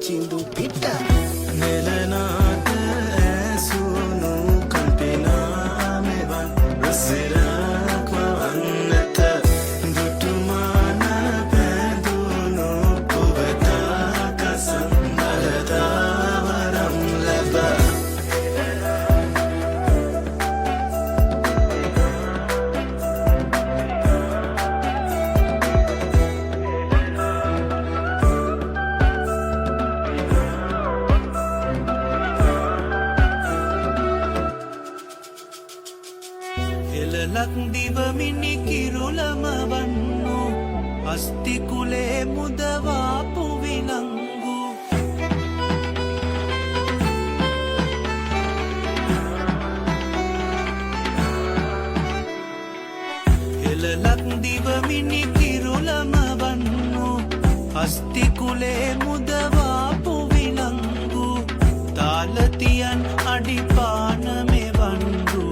චිඳු පිට. නෙලනාට ඇසුණු කම්පිනා මෙවන් රුසිරක් මවන්නට, දුටුමාන පැදුණු පුවතා කසන් නලදාවරම් ලැබ. හෙළලක් දිවමිනි කිරුළම වන්නු, අස්ති කුලේ මුදවාපු විලංගු. හෙළලක් දිවමිනි කිරුළම වන්නු, අස්ති කුලේ මුදවාපු විලංගු. තාලතියන් අඩිපාන මෙවන්දු,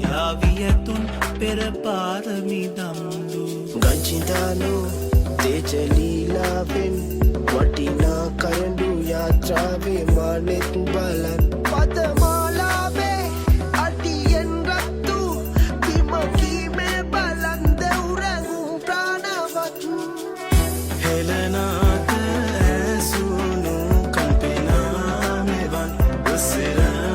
යාවියතුන් පෙර පාරමි දම්දු. ගංචිදානු තේජලීලාවෙන් වටිනා කරඬු යාත්‍රාවේ මානෙත් බලන්. පදමාලාවේ අඩියෙන් රත්තු බිම කීමේ බලන් දෙව්රැඟුම් ප්‍රාණවත්. හෙළනාට ඇසුණු කම්පිනා මෙවන් රුසිරක්